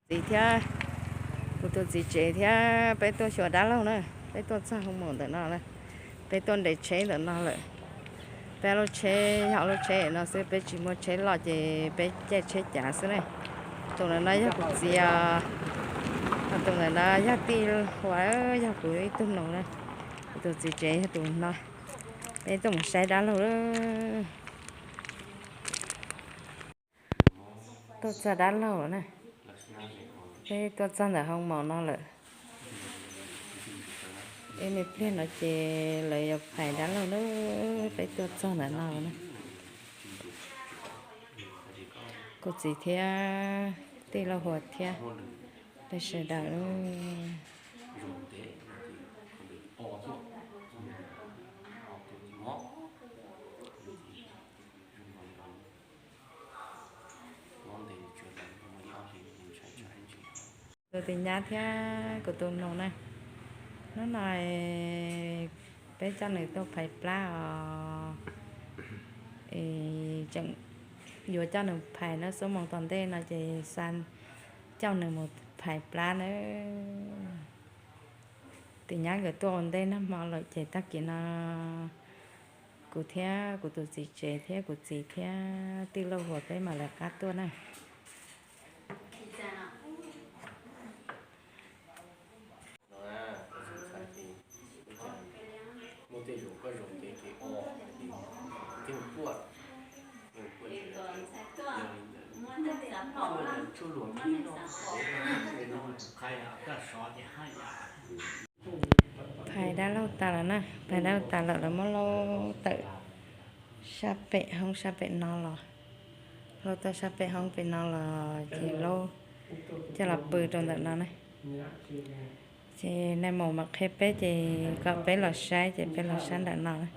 Txiv thiab, kuv tus txiv tsev thiab peb tuaj xyuas dab laug na. Peb tuaj txog hoo maum ntawm no lawm, peb tuaj nres tsheb ntawm no lawm. Peb lub tsheb yog lub tsheb no xwb, peb tsis muaj tsheb loj ces peb caij tsheb cav xwb ne. Tus ntawm no yog kuv txiv os, tus ntawm no yog tij huas, yog kuv ib tug nus na. Kuv tus txiv tsev yog tus no. Peb tuaj mus saib dab laug lawm. Tuaj txog dab laug na, peb tuaj txog ntawm hoo maum no lawm. Ib me pliag no ces lawv yuav phais dab laug na, peb tuaj txog ntawm no na. Kuv txiv thiab tij laug huas thiab peb sawv daws. Tus tis nyab thiab kuv tus nus na, hnub no peb coj nws tuaj phais plab os. Tseem yuav coj nws phais na, xuab moos tom ntej no ces xa coj nws mus phais plab na. Tis nyab nkawd tuaj ua ntej nag hmo lawm ces tag kis no kuv thiab kuv tus txiv tsev thiab kuv txiv thiab tij laug huas peb mam lawv qab tuaj na. Phais dab laug tas lawm na, phais dab laug tas lawm lawv muab lauj tawm sab pem hoob sab pem no los, lauj tawm sab pem hoob pem no los ces lauj coj los pw rau ntawm no na. Ces nais maum mam qhia peb ces kom peb los saib ces peb los saib ntawm no na.